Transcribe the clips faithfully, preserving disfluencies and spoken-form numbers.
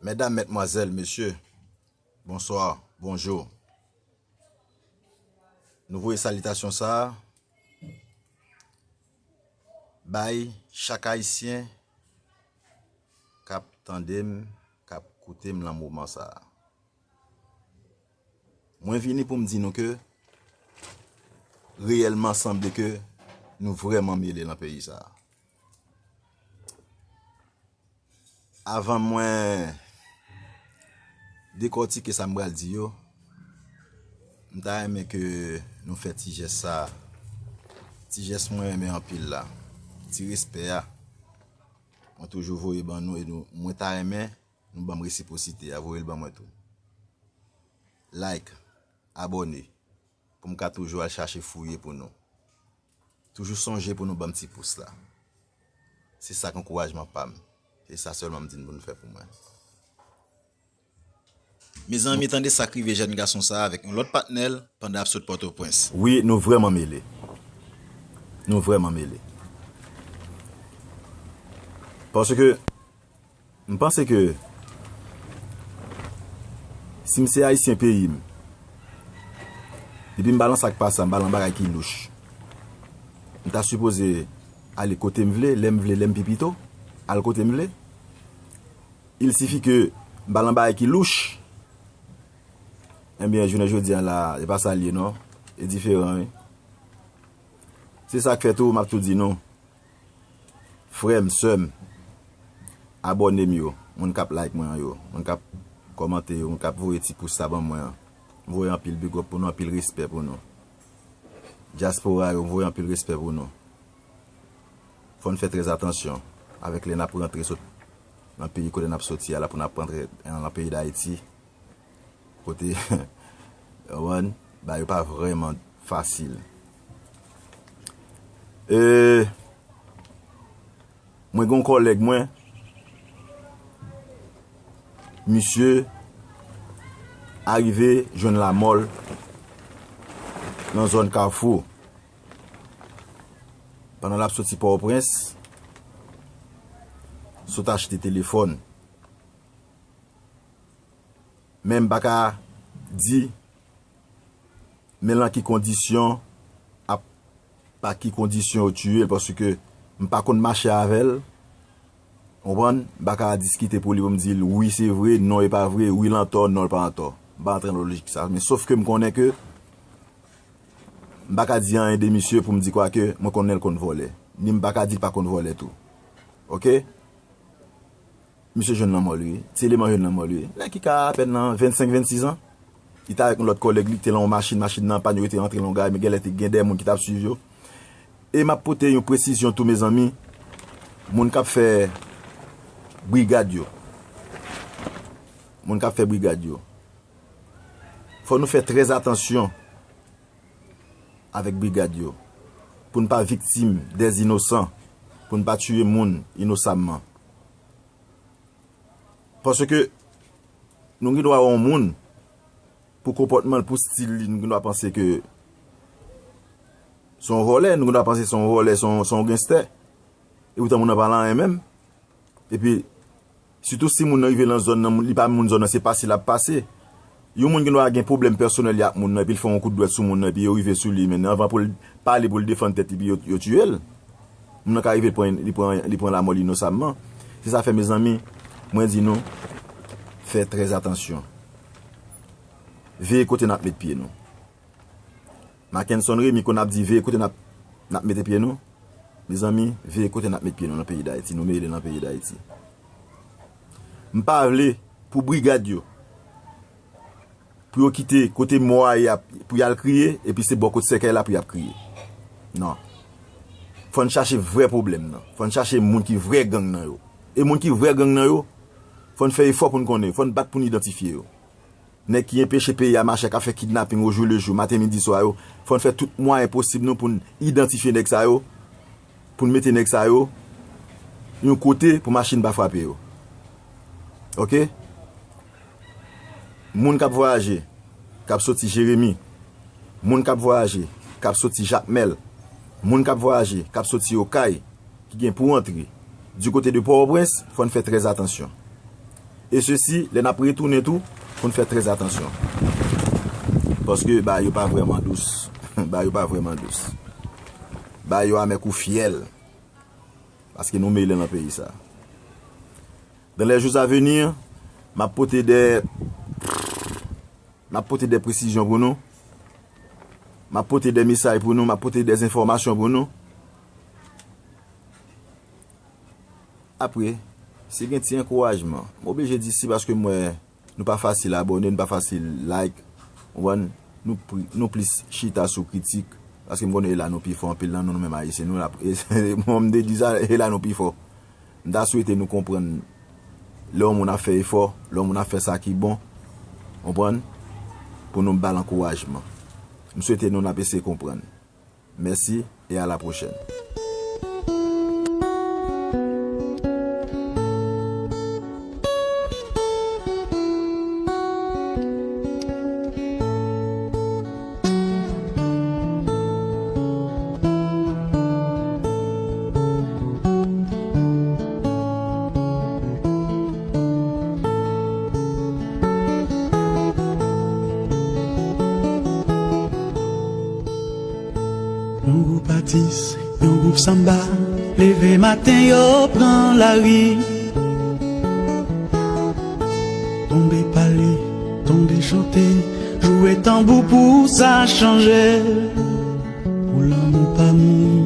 Medam, medmwazèl, mesye, bonswa, bonjou. Nou voye salitasyon sa a bay chak Ayisyen k ap tande m, k ap koute m nan moman sa a. Mwen vini pou m di nou ke reyèlman sanble ke nou vrèman mele nan peyi sa a. Avan mwen dekòtike sa m pral di yo, m ta renmen ke nou fè ti jès sa a. Ti jès mwen renmen anpil la. Ti respè a. Mwen toujou voye ban nou e nou, mwen ta renmen nou ban m resipwosite a, voye l ban mwen tou. Like, abòne, pou m ka toujou al chache fouye pou nou. Toujou sonje pou nou ban m ti pous la. Se sa k ankourajman pa m. Se sa sèlman m di n pou nou fè pou mwen. Mezanmi, tande sa k rive jèn gason sa a avèk yon lòt patnè l pandan l ap sot Pòtoprens. Wi, nou vrèman mele. Nou vrèman mele. Paske m panse ke si m se Ayisyen peyi m, depi m pa lan sa k pa sa, m pa lan bagay ki louch, m ta sipoze ale kote m vle, lè m vle, lè m pi pito, al kote m vle. Il sifi ke m pa lan bagay ki louch. Ebyen, jounen jodi a la, e pa sa l ye non. E diferan, wi. Se sa k fè tou, m ap tou di nou. Frè m, sè m, abòne m yo, moun k ap like mwen an yo, moun k ap kòmante yo, moun k ap voye ti pous sa ban mwen an. M voye anpil big up pou nou, anpil respè pou nou. Dyaspora yo, m voye anpil respè pou nou. Fò n fè trè atansyon avèk lè n ap rantre sot nan peyi kote n ap soti a la pou n ap rantre nan peyi Dayiti. Kote, w konprann, bagay yo pa vrèman fasil. E, mwen gen yon kòlèg mwen, misye arive jwenn lamò l nan zòn Kafou. Pandan l ap soti Pòtoprens, sot achte telefòn. Men m pa ka di, men lan ki kondisyon, ap, pa ki kondisyon yo tiye l, paske m pa konn mache avè l. Ou konprann? M pa ka diskite pou li pou m di l, wi, se vre, non, e pa vre, wi, l antò, non, l pa antò. M pa antre nan lojik sa. Men sof ke m konnen ke m pa ka di anyen de misye pou m di kwake mwen konnen l konn vòlè. Ni m pa ka di l pa konn vòlè tou. Oke? Misye jwenn lanmò l, wi. Ti eleman jwenn lanmò l, wi. Nèg ki ka apèn nan vennsenk, vennsis an. Li te avèk yon lòt kòlèg li ki te lan yon machin, machin nan pàn, yo te rantre lan yon garay, men genlè te gen de moun ki t ap swiv yo. E m ap pote yon presizyon tou, mezanmi. Moun k ap fè brigad yo. Moun k ap fè brigad yo. Fò nou fè trè atansyon avèk brigad yo. Pou n pa viktim dè inosan. Pou n pa tiye moun inosamman. Paske nou gen dwa wè yon moun pou konpòtman l, pou stil li, nou gen dwa panse ke se yon vòlè, nou gen dwa panse se yon vòlè, se yon, se yon genstè. E poutan moun nan pa lan anyen menm. Epi, sitou si moun nan rive lan zòn nan, li pa moun zòn nan, se pase l ap pase. Yon moun gen dwa gen pwoblèm pèsonèl li ak moun nan, epi l fè yon kout dwèt sou moun nan, epi yo rive sou li, men anvan pou l pale, pou l defann tèt li, epi yo, yo tiye l. Moun nan ka rive, li pran, li pran, li pran lamò l inosamman. Se sa fè, mezanmi, mwen di nou, fè trè atansyon. Veye kote n ap met pye nou. Mackenson Remy konn ap di, veye kote n ap, n ap mete pye nou. Mezanmi, veye kote n ap met pye nou nan peyi Dayiti. Nou mele nan peyi Dayiti. M pa vle pou brigad yo, pou yo kite kote mò a ye ap, pou y al kriye, epi se bò kot sèkèy la pou y ap kriye. Non. Fò n chache vrè pwoblèm nan. Fò n chache moun ki vrè gang nan yo. E moun ki vrè gang nan yo, fò n fè efò pou n konnen yo. Fò n bat pou n idantifye yo. Nèg ki enpeche peyi a mache, k ap fè kidnaping o jou le jou, maten, midi, swa yo, fò n fè tout mwayen posib nou pou n idantifye nèg sa yo, pou n mete nèg sa yo yon kote pou machin pa frape yo. Oke? Moun k ap vwayaje, k ap soti Jeremi, moun k ap vwayaje, k ap soti Jakmèl, moun k ap vwayaje, k ap soti Okay, ki gen pou antre di kote de Pòtoprens, fò n fè trè atansyon. E sesi, lè n ap retounen tou, pou n fè trè atansyon. Paske bagay yo pa vrèman dous. Bagay yo pa vrèman dous. Bagay yo amè kou fyèl. Paske nou mele nan peyi sa. Dans les jours à venir, m ap pote de, m ap pote de presizyon pou nou. M ap pote de mesaj pou nou, m ap pote de enfòmasyon pou nou. Apre, si gen ti ankourajman, m oblije di si paske m wè nou pa fasil abòne, nou pa fasil like, ou konprann? Nou pri-, nou plis chita sou kritik, paske m konnen e la nou pi fò, anpil nan nou, nou menm Ayisyen, nou la, e, bon, m te di sa, e la nou pi fò. M ta swete nou konprann lè yon moun ap fè efò, lè yon moun ap fè sa ki bon, ou konprann? Pou nou ba l ankourajman. M swete nou n ap eseye konprann. Mèsi e a la pwochèn. Yon gwoup atis, yon gwoup sanba, leve maten yo pran lari. Tonbe pale, tonbe chante, joure tanbou pou sa chanje. Pou lanmou pa mouri,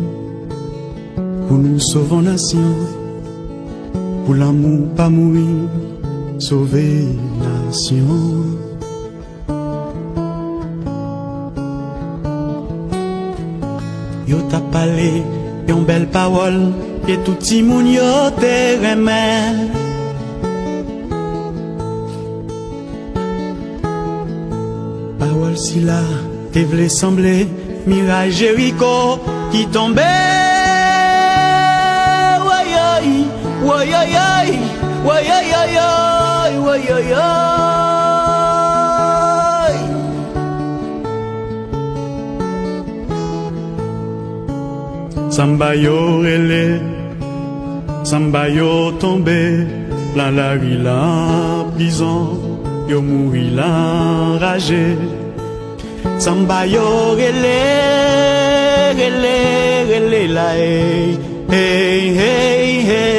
pou nou sove yon nasyon. Pou lanmou pa mouri, sove nasyon. Yo t ap pale yon bèl pawòl ke tout timoun yo te renmen. Pawòl sila te vle sanble miray Jeriko ki tonbe. Woyoy, woyoyoy, woyoyoyoy, woyoyoy. Sanba yo rele, sanba yo tonbe, lan lari, lan prizon, yo mouri, lan raje. Sanba yo rele, rele, rele la, ey, ey, ey, ey.